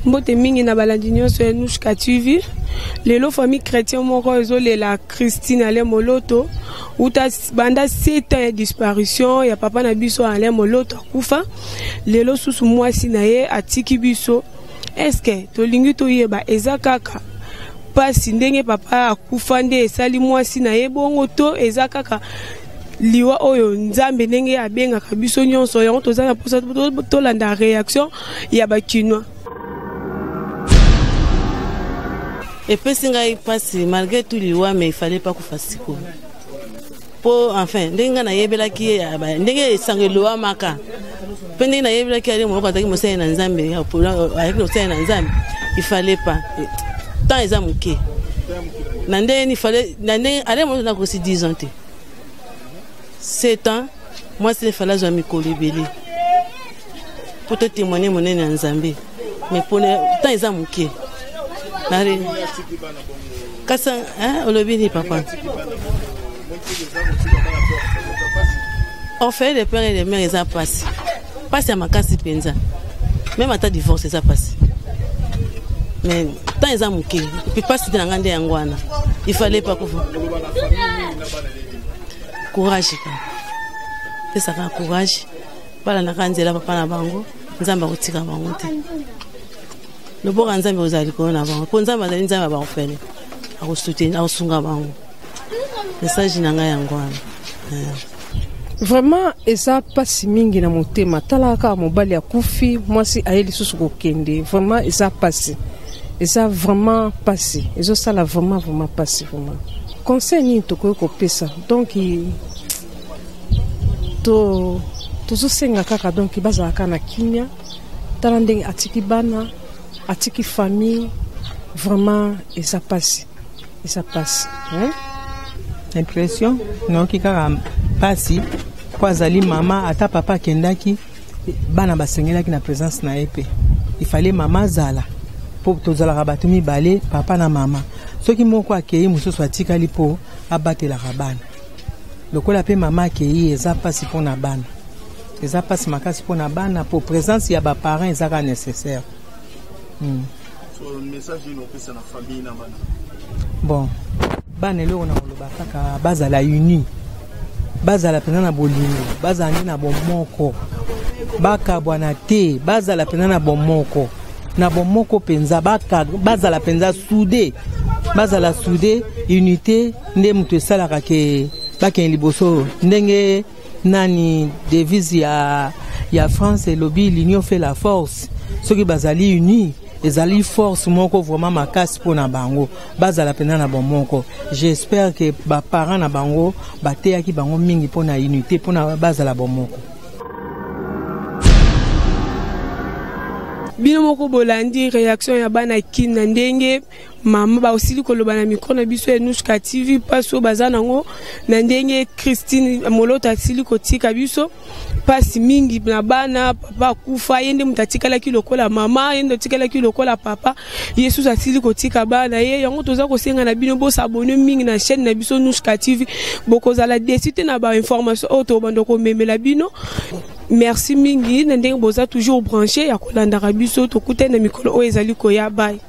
Mbote mingi na balandi nyonso ya Nouchka TV. Lelo famille chrétien moko ezolela Christine Alain Moloto uta banda 7 ans ya disparition ya papa na biso Alain Moloto akufa. Lelo susu mwasi na ye atiki biso. Est-ce que tolingi toyeba eza kaka pasi ndenge papa akufa nde esali mwasi na ye bongo to eza kaka liwa oyo nzambe ndenge abengaka biso nyonso yango toza na mposa tolanda réaction ya bakinois. Epesi ngai mpasi malgré tout liwa, mais il fallait pas kufa sikoyo mpo enfin ndenge ngai nayebelaki ye, ndenge esango elowamaka mpe ndenge nayebelaki ale moloko azalaki mosali na Nzambe, ayaki mosali na Nzambe, il fallait pas, temps eza moke na ndenge il fallait na ndenge ale moloko nakosi 10 ans te, 7 ans. Mwasi efale azwa mikolo ebele mpo totémoigne monene ya Nzambe, mais mpona temps eza moke. Kasi olobi nini, papa? Orphelin de père et de mère eza mpasi, mpasi ya makasi mpenza. Même ata divorce eza mpasi, mais temps eza moke epuis mpasi te na ngai nde yango wana. Il fallait pas kufa. Courage ka pesaka courage, balandaka nzela papa na bango. Nzambe akotika bango te, loboko ya Nzambe kozala likolo na bango, mpo Nzambe azali Nzambe ya baorphelin, akosoutenir, akosunga bango. Message na ngai yango wana. Vraiment eza mpasi mingi na motema. Tala kaka, mobali akufi, mwasi aye lisusu kokende. Vraiment eza mpasi, eza vraiment mpasi, ezosala vraiment vraiment mpasi. Vraiment conseil nini tokoki kopesa? Donc to tozosenga kaka donc bazalaka na kimia. Tala ndenge atiki bana, atiki famille. Vraiment eza mpasi, eza mpasi, hein? Impression nayoki kaka mpasi mpo azali mama. Ata papa akendaki, bana basengelaki na présence na ye mpe ifale mama azala, mpo tozalaka bato mibale, papa na mama. Soki moko akei, mosusu atikali mpo abatelaka bana. Lokola mpe mama akei, eza mpasi mpona bana, eza mpasi makasi mpona bana, mpo présence ya baparent eza kaka nécessaire. So, message nini opesa na famille na bana? Bon, bana, eloko na koloba kaka, bazala uni, bazala mpenza na bolingo, bazala nde na bomoko, bakabwana te, bazala mpenza na bomoko, na bomoko mpenza, bazala mpenza soudé, bazala soudé. Unité nde moto esalaka ke bakende liboso. Ndenge nani devise ya France elobi, "L'union fait la force." Soki bazali uni, ezali force moko vraiment makasi mpona bango. Bazala mpenza na bomoko. J'espère ke baparent na bango bateyaki bango mingi mpona unité, mpona bazala bomoko. Bino moko bolandi réaction ya bana Kine na ndenge mama baosili koloba na micro na biso ya Nouchka TV. Mpasi oyo baza nango na ndenge Christine Moloto asili kotika biso, mpasi mingi na bana. Papa akufa, ye nde moto atikalaki lokola mama, ye nde atikalaki lokola papa. Ye susu asili kotika bana ye. Yango toza kosenga na bino bos'abonner mingi na chaîne na biso Nouchka TV. Bokozala déçus te na bainformation oyo tobanda komemela bino. Merci mingi na ndenge boza toujours branché ya kolandaka biso. Tokutani na mikolo oyo ezali koya. Bye.